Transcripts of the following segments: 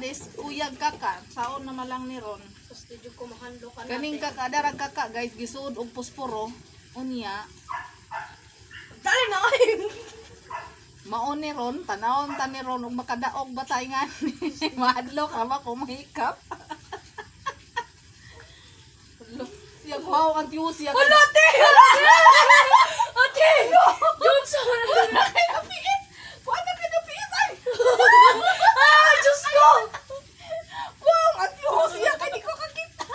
is kuyag kaka. Saon na malang ni Ron. Tapos di jud ko mahandlo ka na. Kaning kaka, darag kaka guys, gisuod og posporo. Unya, Dali na ay. mao ni Ron, tanawon ta ni Ron ug makadaog ba tayo nga ni? Mahadlok ra ba kung mahikap? Alo, siya kuhaw ang tiyo siya. Wala, ate! Ate! Johnson! Wala kay napiit! Wala kay napiit ay! Ah, Diyos ko! Wow, ang tiyo siya kay di ko kakita.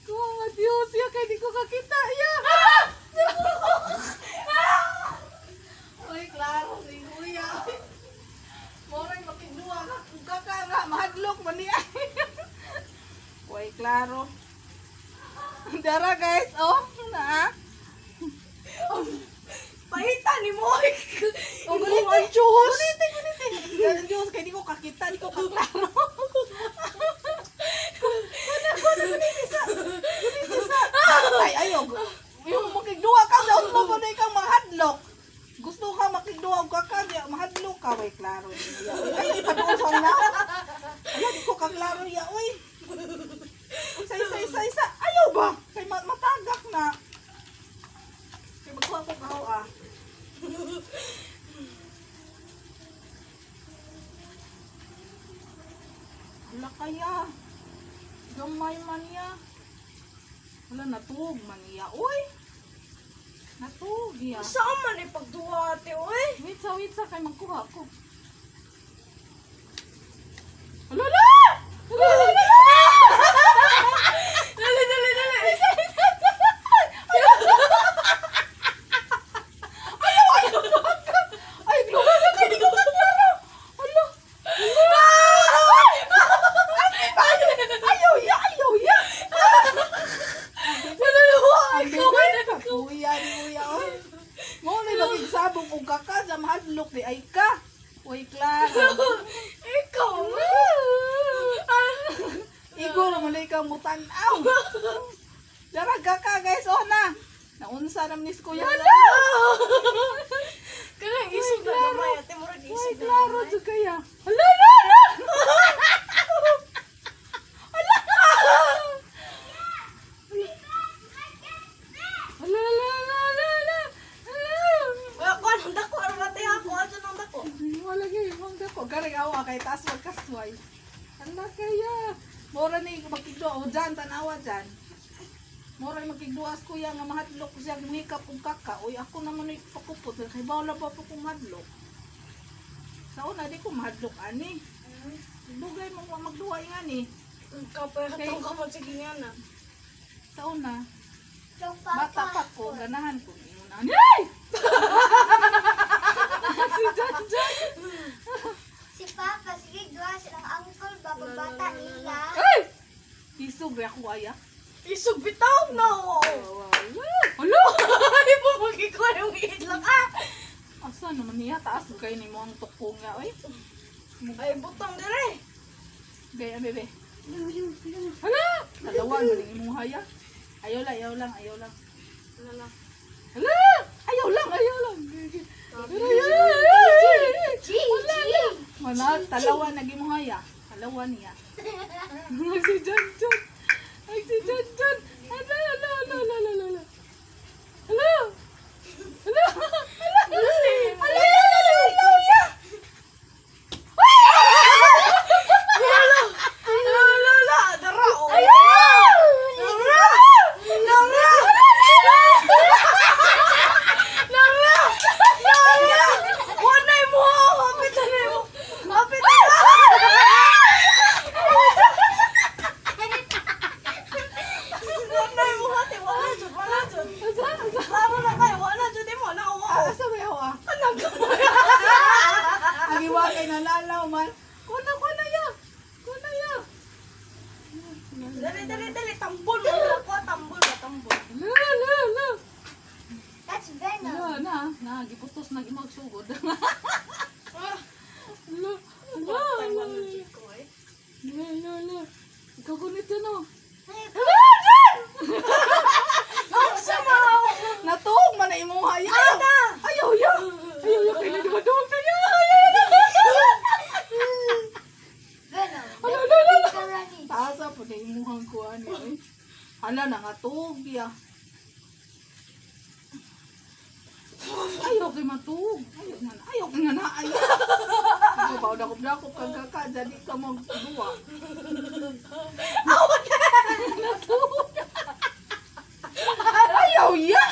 Wow, ang tiyo siya kay di ko kakita. Ya. Uy, klaro si kuya. Moray makigduwa ka kung kaka nga mahadlok man niya. Uy, klaro. Dara guys, oh, na. Pahita ni mo! Oh, Imong ang Diyos! Gunite, gunite. Ang Diyos, kay di ko kakita, di ko kaklaro. Kuna, kuna, gunite sa. Gunite sa. Ay, ayaw. Yung makigduwa ka, daos mo pa na ikaw mahadlok. Gusto ka makigduwa og kaka, di mahadlok ka. Way, klaro. Ay, padoon sa una. Ay, di ko kaklaro ya, uy. Isa, isa, isa, isa. Ayaw ba? Kay matagak na. Kay magkuha ko kahaw ah. Wala kaya. Gamay man niya. Wala, natuog man niya. Uy! Natuog niya. Saan man ipagduwa, ate, oy? Wait sa, kay magkuha ko. Wala, wala! Wala, wala, wala! Dali, dali, dali! Ayaw, ayaw! Ay, luha ka, hindi ko kaklaro! Wala! Wala! Ayaw, ya! Ayaw, ya! Wala na, Ang bigay ka, kuya ni kuya, oy. Mo na makigsabong og kaka sa mahadlok di ay ka. Uy, klaro. Ikaw! Igor, mali kang mutan-aw. Dara kaka guys, oh na. Naunsa naman ni kuya. Hala! Kanang isog na gamay, ate. Murag Uy, isog na klaro gamay. jud kaya. Hala, hala, hala! Hala! Hala, hala, hala, hala, hala. Hala! Wala ko, anong dako? Ano ba, ate? Ako, ano anong dako? Wala gyud imong dako. Garing awa kay taas magkasway. Hala kaya. Mora ni makigduwa o dyan, tanawa dyan. Mora ni makigduwa as kuya nga mahadlok siya makeup ug kaka. Uy, ako naman ay pakupot kay bawla pa po kong mahadlok. Sa una di ko mahadlok ani. Dugay mo wa magduwa nga ni. Kapay, katong ka mo, sige nga na. Sa una, bata pa ko, ganahan ko ingon ani. Ay! Si Jan Jan. Si Papa, sige, duha silang uncle ba, pagbata nila. Ay! Isog ra ko aya. Isog bitaw na, oo. Hala! Ay, pumagi ko yung itlog, ah! Asa naman niya taas kay nimo ang tukong nga oy. Ay, butang dire. Gaya bebe. Hala! Dalawa man ang imong haya. Ayaw lang, ayaw lang, ayaw lang. Wala lang. Hala! Ayaw lang, ayaw lang. Wala lang. Wala, talawa na imong haya. Talawa niya. Si John John. Ay, si John John. Hala, hala, hala, hala, hala, hala. Hala! Hala! Hala! Hala! Hala! Hala! Hala! Wala, wala, wala. Dara, oh. Ayaw! Nara! Nara! Nara! Nara! Wala mo! Hapit na mo! Hapit na! Wala mo hati! Wala jud! Wala jud! Asa? Asa? Klaro na kayo! Wala jud mo! Na Ah, asa ba yaw ah? Anong gamay? Ang iwa kay nalalaw man. Kuna, kuna ya. Kuna ya. Dali, dali, dali! Tambol mo na ko! Tambol ba? Tambol! La, la, la. That's venom. La, na, na, giputos na imong sugod. Ah! La, la, Patay la, wala jud ko eh. la, la, la. Ikaw gunit no. Ay, Ang sama! Natuog man na imong haya. Ada! Ayaw ya. Ayaw ya kay na dumadog na ya. Ayaw ya. Hala, nangatug ya. Ayaw kay matug. Ayaw nga na. Ayaw kay nga na. Ayaw. Ikaw ba, dakop-dakop kang kaka. Jadi ka magduwa. Natug. Ayaw ya.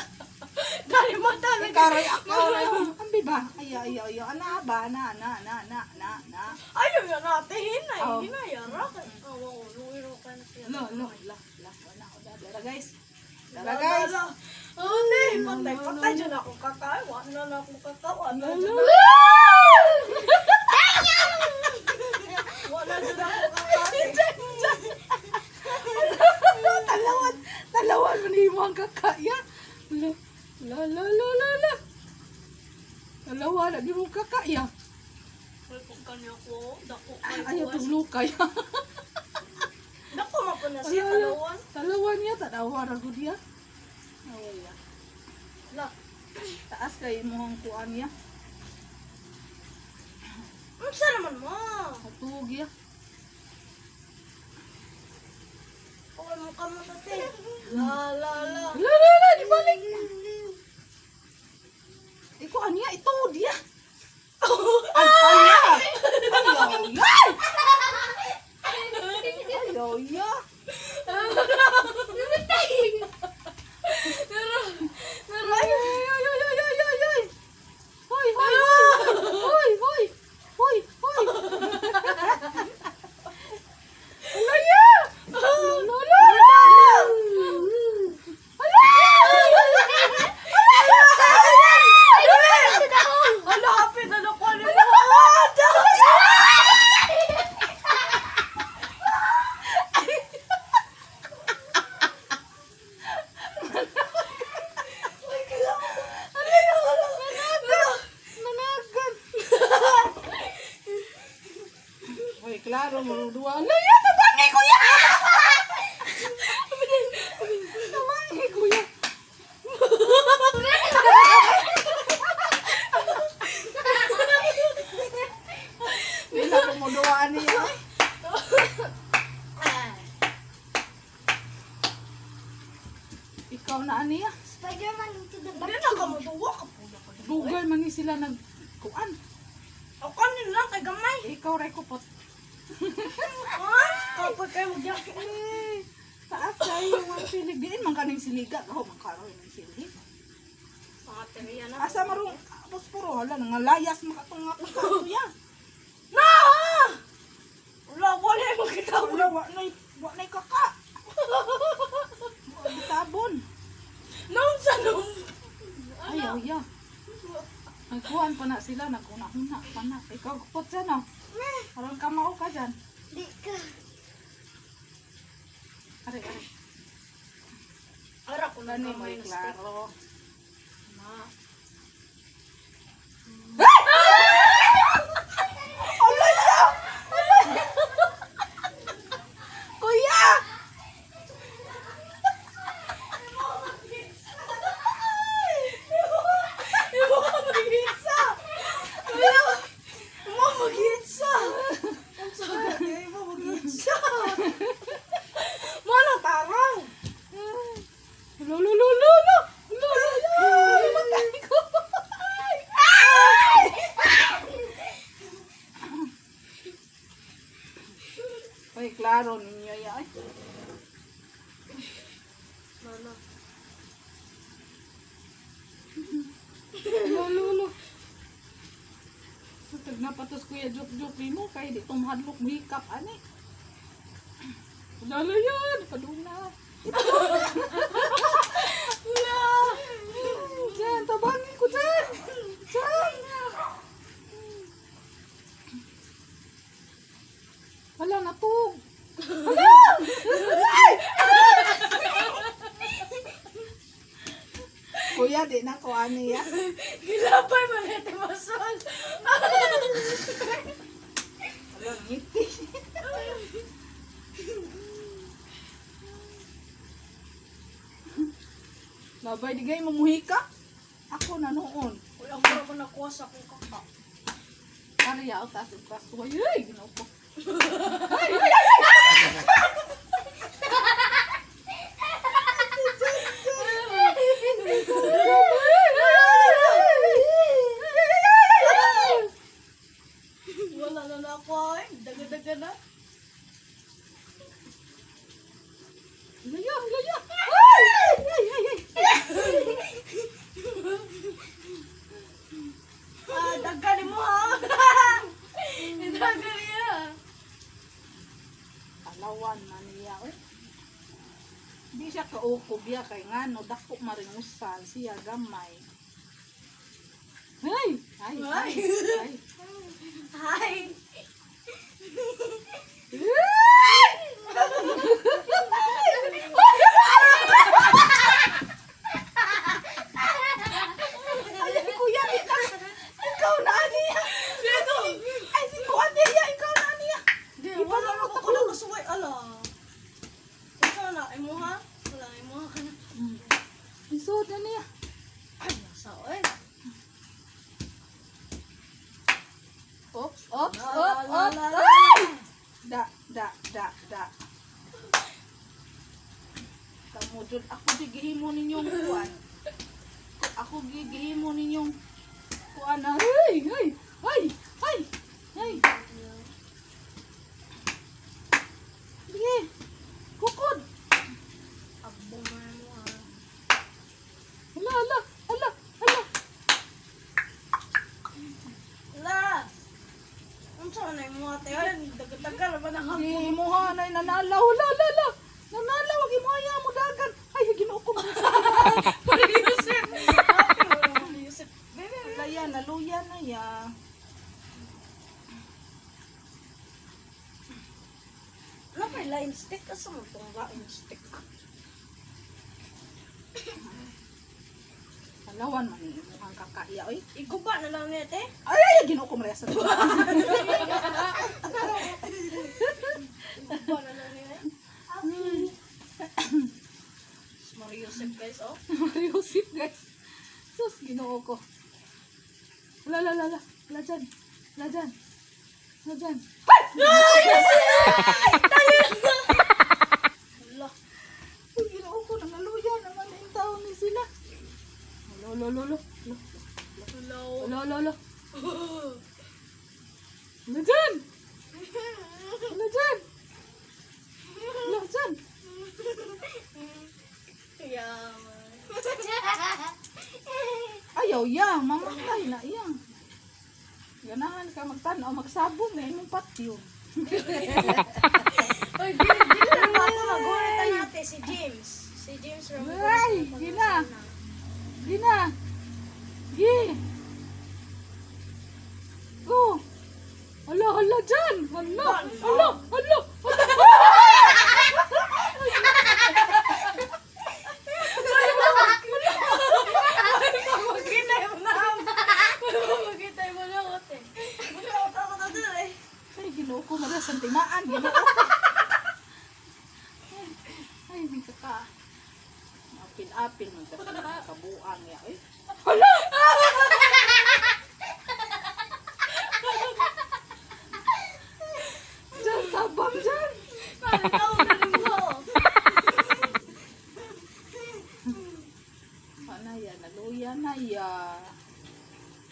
Dali mo dali. Ikaray ako. Ambi ba? Ayaw, ayaw, ayaw. Ana ba? Ana, ana, ana, ana, ana, ana. Ayaw yan ate, hinay, Oh. hinay, ara. Awa ko, luwiro ka na siya. Lo, lo, lo, lo. Wala ko. Dara guys. Dara guys. Oh, hindi, patay, patay dyan ako kaka. Wala na ako kaka, wala Lo, dyan lo. Wala dyan ako kaka. Talawan, talawan mo ni mo ang kakaya. La, la, la, la, la, la. Talawan, lagi mo kakaya. Uy, kung kanya ko, dako kayo. Ayaw tuglukay. Dako man po na siya, Ala, ala. talawan. Talawan niya, tanawa ra gud niya. Awa ya. La, Taas kay mo ang kuan niya. unsa naman mo? Atug ya. Uy, mukha mo sa te. La, la, la. La, la, la, di balik. Iko aniya ito dia. Ay, ay, ay. Ayaw, ya. Ay, ay, ay, ay, ay, ay, ay, ay. Hoy, hoy, hoy, hoy, hoy, hoy. Ala ya! Ala, ala, ala! Ala! Ala, hapit na nakuha ni mo. Nanagan! Hoy, klaro mo duwa. Ala ya, tabangi ko ya! Tabangi ko ya. Wala ko mo duwa niya. Ikaw na aniya. Spider-Man into the Hindi na ka maduwa ka po. Google man ni sila nag kuan. Ako kanin lang kay gamay. Ikaw ray kupot. Ah, kapag kayo magyak. Eh, taas kayo ang silig. Diin man kaning siliga. Kaho man karoy ng silig. Mga teriya na. Asa marong posporo hala nangalayas makatunga ko ya. Na! Wala, wala yung kita. Wala wa nay kaka. Wa tabon. Noon sa noon. Ayaw ya. Nagkuhan pa na sila, naguna-huna pa na. Ikaw kupot siya no. Aron ka mao ka dyan. Di ka. Are, are. Ara ko na Gani kamay mo'y na stick. klaro. Ma. Ala ya! Ala! Kuya! Imo ka mag-hitsa! Imo mag-hitsa! Ang sagot niya, imo mag-hitsa! Mo na tarang! Lo, lo, lo, lo, lo! Lo, lo, lo! Matay ko! Ay! Ay, klaro ninyo ya. Ay. Mama. Lo, lo, lo. Sutag na patos kuya juk juk mo kay di tumhadlok hikap ani. Lalo yan, padung na. Diyan, tabangin ko dyan. Diyan. Wala na to. Wala! Ay! Kuya, di na ko ani ya. Gilabay man natin masol! Wala, ngiti. Labay, di gay mamuhi ka. Ako na noon. Wala ko ako nakuha sa akong kaka. Kaya ako taas ang paso. Ay, ay, ginaw ko. Ay, ay, ay, ay! Wala na na ako ay. Daga-daga na. Laya, laya. Ay! Ay, ay, ay. Ah, daga ni mo ha. Daga niya. Palawan na niya, oy. Di siya kaukob ya kay ngano dako maringusan siya gamay. Ay! Ay! Ay! Ay! Hi. Ay, kuya, ikaw, ikaw na aniya. Ay, si kuya niya, ikaw na aniya. Di, wala na ako lang kasuway. Ala. Ikaw na, imo ha? Wala, imo ha ka na. Isod na niya. Ay, nasa, oy. Ops, ops, La, la, ops, la, ops. la, la. Ay! Da, da, da, da. Kamo jud ako di gihimo ninyong kuan. Ako gihimo ninyong kuan na. Ay, ay, ay, ay, ay. Sige. Kukod. Abong na mo ha. Hala, hala, hala, hala. La! Unsa na imo ate? Ay, daga-daga na ba na Di mo ha, nay nanalaw. Hala, hala, hala. Nanalaw, wag mo ayaw mo dagan. Ay, Ginoo ko. Yusef! Ate, wala mo Yusef. Bebe, Laya, naluya na ya. Ano pa line stick? Asa mo itong line stick? Palawan man ni imong kakaiya oy. Iguba na lang niya, te. Ay, ay, Ginoo ko Maria sa Iguba na lang niya. Okay. Mario Yusef, guys, oh. Mariusip, guys. Sus, Ginoo ko. Wala, wala, wala. Wala dyan. Wala dyan. Wala dyan. Wala. Uy, Ginoo ko, nangaluya naman na yung taon ni sila. Alo, alo, alo, alo. Wala. Alo, alo, alo. Wala dyan. Wala dyan. Wala dyan. Yaman. Ayaw, ya. Mamatay na, iya. Ganahan ka magtanaw, magsabong na imong patyo. Oy, dili, dili na ba ako magulat ang ate, si James. Si James Ramon. Ay, gina. Gina. Gi. Go. Hala, hala dyan. Hala, hala, hala, hala. Magkita mo na. Magkita mo na ate. Magkita mo na eh. Ay, Ginoo ko, maras ang timaan. Ginoo ko. Ay, may kaka. Apil-apil, may kaka. Kabuang ya. Ay, hala! Diyan, tabang dyan. Parang tao na rin mo. Ano ya, naluya na ya.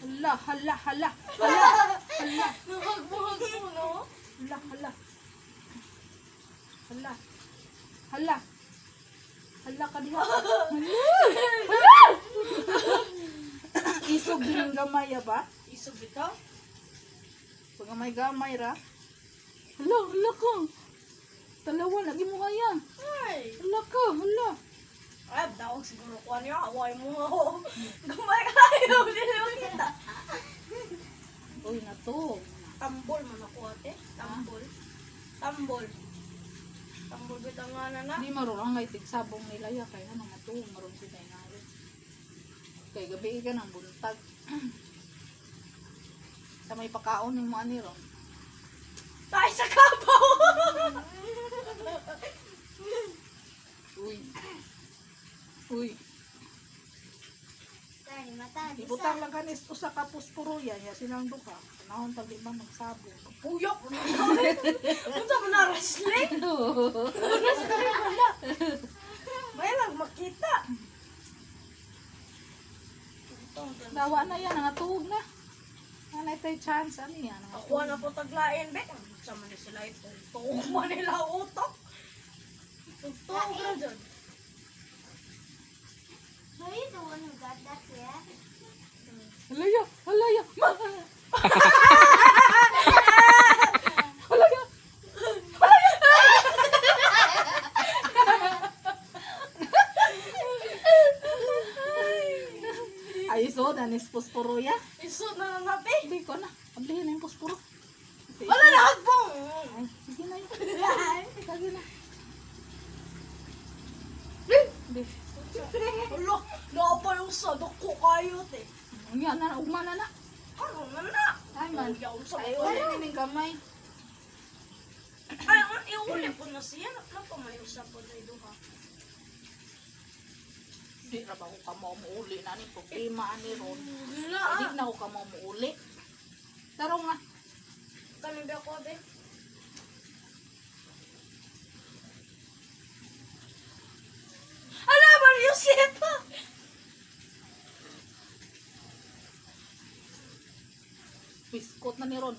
Hala, hala, hala, hala, hala, Nuhag-buhag mo, no? hala, hala. Hala. Hala. Hala ka diha. Hala! Hala! Isog din ang gamay ya ba? Isog ito? Pag gamay-gamay ra. Hala, hala ka. Talawa, lagi mo kaya. Ay! Hala ka, hala. Ay, dawag siguro ko niya. Away mo ako. Gamay kayo. Hindi na makita. Uy, na to. Tambol man ako ate. Tambol. Tambol. Tambol bitaw nga na na. Hindi marunong ngay tigsabong nila ya kaya ano matuong maroon sila inalo. Kay gabi ka ng buntag. Sa may pakaon ng mga ni ron. Tayo sa kabaw! Uy. Uy. Sorry, mata. Ibutang lang kanis usa ka puspuro yan ya silang duha. Panahon pag di ba magsabong. Puyok! Unsa man na wrestling? Wrestling man na. May lang makita. Dawa na yan, nangatuog na. Ano ito yung chance? Ano yan? Ako na po taglain, be. Sa man ni sila ito. Tuog man nila utok. Tuog ra dyan. Are you the one who got that, yeah? Halaya! Halaya! Ma! Halaya! Halaya! Ay, so, danis posporo ya. Isod na na be. Hindi ko na. Ablihin na yung posporo. Wala na hagbong. Ay, sige na yun. Sige na. Hindi. Wala, naapay usa dako kayo te. Unya na, ugma na na. Karon na na. Ay man. Yaw sa Ay, wala na ning gamay. Ay, ang iuli po na siya. Napa may usa po na duha. Di ra ba ko kamo muuli na ni problema ani ron. Wala Di ah. na ko kamo muuli. Tarong nga. Kami ba ko be? Ala, Mario Sepa! Biskot na ni ron.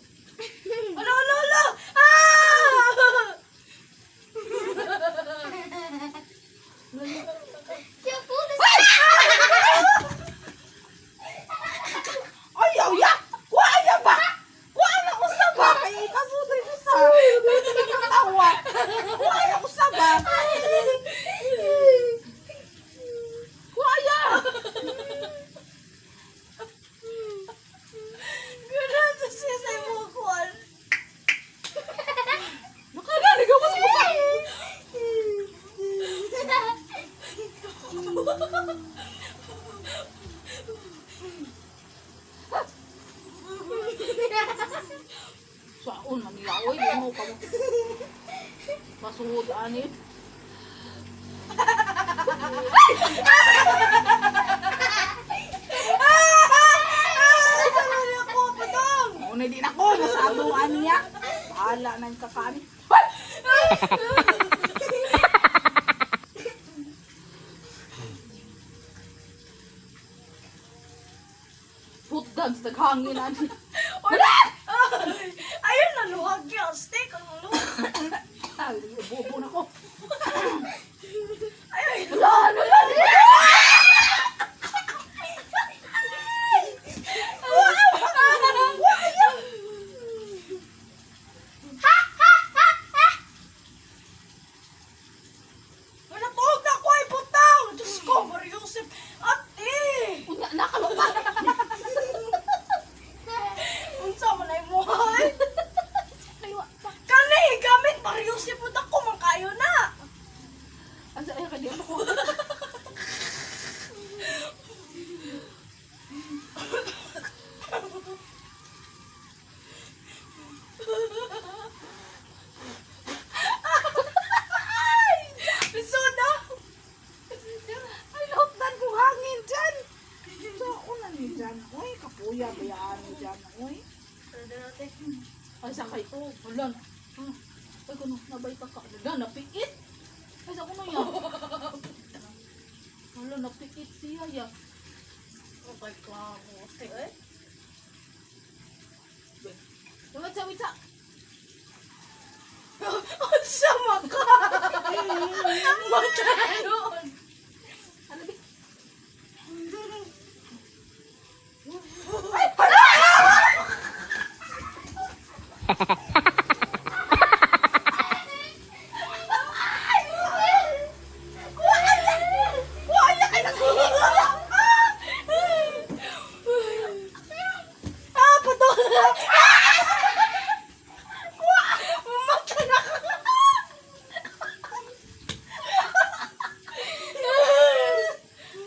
Ala, ala, ala! Ah! You pulled the Ay, yaw ya! Kuha ya ba? Kuha na usa ba? Kay ikasuday usa. Nakatawa. Kuha na usa ba? Kuha ya! Ganun sa siya sa imong kuwan. Nakala, nagawas mo pa. Saon man niya, oy, di mo ka mo. Pasuod ani. Ah! Sa mali ako, patong! Una din ako, masado ani niya. Bahala na yung kakaani. Foot dance, naghangin ani. Wala! Ayun na, luhag yun. Steak ang luhag. Ay, bobo na ko. Ayun. Wala, wala, wala. Wala, tuog na ako ay butang! Diyos ko, Mario Joseph. Ate! Unya, nakaloka. Unsa man ay mo ay? Kani, gamit Mario Joseph punta ko man kayo na. Asa ay kadi ako. So na. Ay, lautdan kong hangin dyan. So, ako na ni dyan. Uy, kapuya, bayaan ni dyan. Uy. Ay, sakay ko. Wala na. Ah, ay, kuno, nabay pa ka. Wala, napiit. Ay, sa kuno yan. Wala, napiit siya ya. Oh my God, ate eh. Wait, wait, wait. Unsa man ka? Matanon. Ano bi? Ah, patok na. Mata na.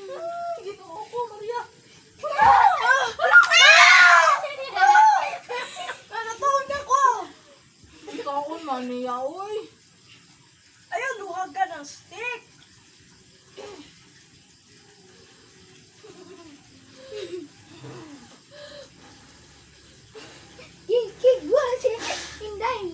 Ay, ginoo ko, Maria. Natuog na ko. Ikaw man niya, uy. Ayun, luhag ka ng stick. Gigigwa si Inday.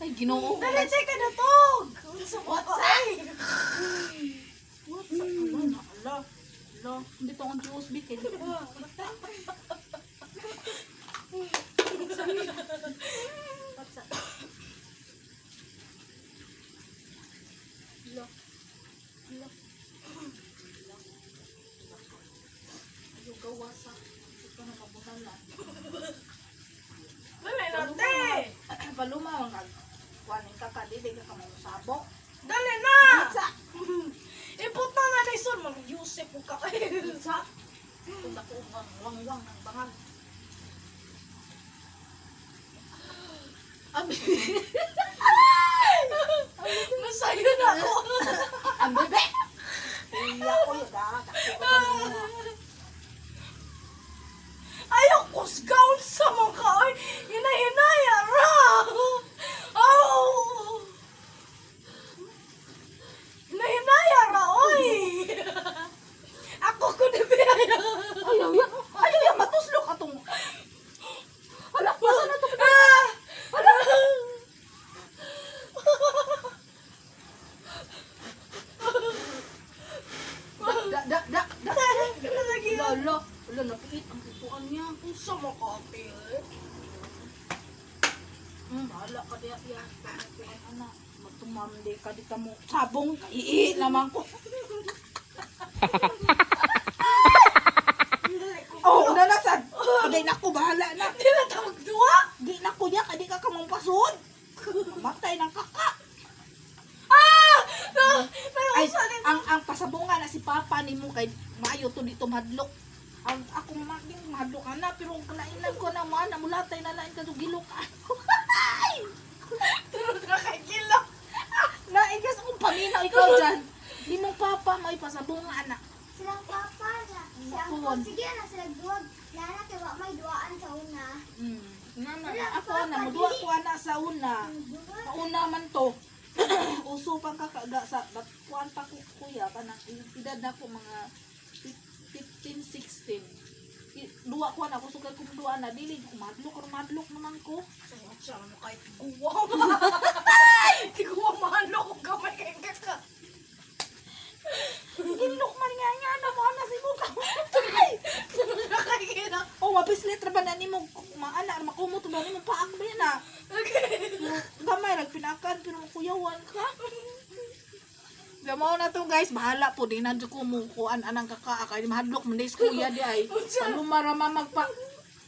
Ay, ginoo ko. Dali, teka, natog. Dito ang USB kay. Patsa. Lo. Lo. Ayaw gawa sa ito na kabuhalan. Dali na, te! Paluma ang kag kuanin ka ka dili ka kamusabok. Dali na! Sa Iputa na ni Sol, mag-Yusef ko ka. sa kung dako ang wangwang ng bangal. Ang Masayo na ako. ang bebe. Iya ko yun ah. Dako ka kanina. Ayaw kusgaon sa mga kaoy. Hinahinaya, ra! Oh! Hinahinaya, ra, oy! Ako ko na biyaya. Ayaw ya. Ayaw ya matuslok atong. Hala, asa na to? Ah! Hala. Da da da da. Lagi Lala, wala napiit ang putuan niya. Unsa mo ka, ate? Bahala ka diya ya. Kuan ana, magtumamdi ka di ka mo. Sabong ii naman ko. Oh, una na sad. Di na ko bahala na. Di na tawag duwa? Di na ko ya kadi ka kamong pasod. Matay ng kaka. Ah! No! Pero Ay, unsa ni ang pasabungan na si papa nimo kay maayo to dito madlok. Ang akong maging madlok ana pero ang kalainan ko na mo ana mulatay na lain ka gilok. Ay! Tulog na kay Gila. Lain ka sa akong paminaw ikaw dyan. Di mong papa may pasabungan ana. Silang papa na. Si Nakuwan. uncle, sige na sila duwag. Lana kay wa may duaan sa una. Nana, ako ana, muduwa ko ana sa una. Duwa. Sa una man to. Uso pang kakaga sa bat kuan pa ko kuya kanang edad na ko mga 15 16. Duwa ko ana kusog kay kung duwa na dili ko madlok or madlok naman ko. Siya mo kay tiguwa. Tiguwa mahalo ko gamay kay kaka. Gilok man nga nga na mo ana si mo ka. Ay! Tulog na kay Gila. Oh, mapislit ra ba na nimo maana makumot ba nimo paak ba yan na. Okay. Pero gamay rag pinakan pero makuyawan ka. Lamaw na to guys, bahala po din na ko mo kuan anang kaka kay mahadlok man days kuya di ay. Palumara ma magpa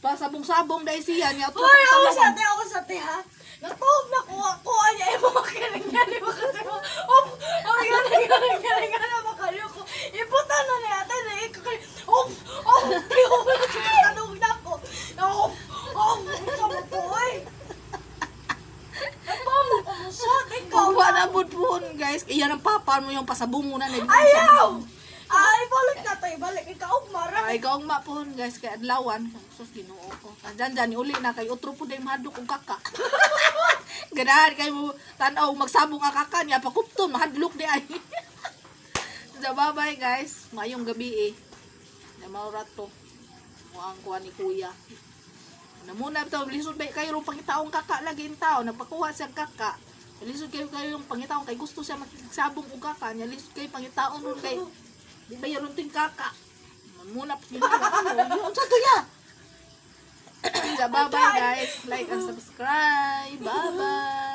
pasabong-sabong dai siya niya to. Hoy, ako sa te, ha? Natuog na ko ako ay ay mo kinig niya ni mo kasi mo. Oh, oh yan yan yan yan makaliw ko. Iputa na niya ate na ikakay. Oh, oh, tiyo tanong na ko. Oh, oh, sa mo to ay. Apa mo kumusot ikaw. Kuha na pud puhon guys. Iya ang papa mo yung pasabong na na. Ayaw! Ay, balik na tayo, balik. Ikaw, mara. Ay kaong ma puhon guys kay adlawan. Sus Ginoo ko. Diyan diyan uli na kay utro pud ay mahadlok og kaka. Ganahan kay mo tan-aw magsabong ang kaka niya pakupton mahadlok di ay. So, bye-bye guys. Mayong gabi eh. Namaura to. Muang kuha ni kuya. Na muna to, lisod ba kayo rong pangitaong kaka lagi in tao, nagpakuha siyang kaka. Lisod kayo kayo yung pangitaong kay gusto siya makigsabong og kaka niya, lisod kayo pangitaon ron kay di ba yaron ting kaka. Muna po yun. Unsa to ya? So, bye-bye guys. Like and subscribe. Bye-bye.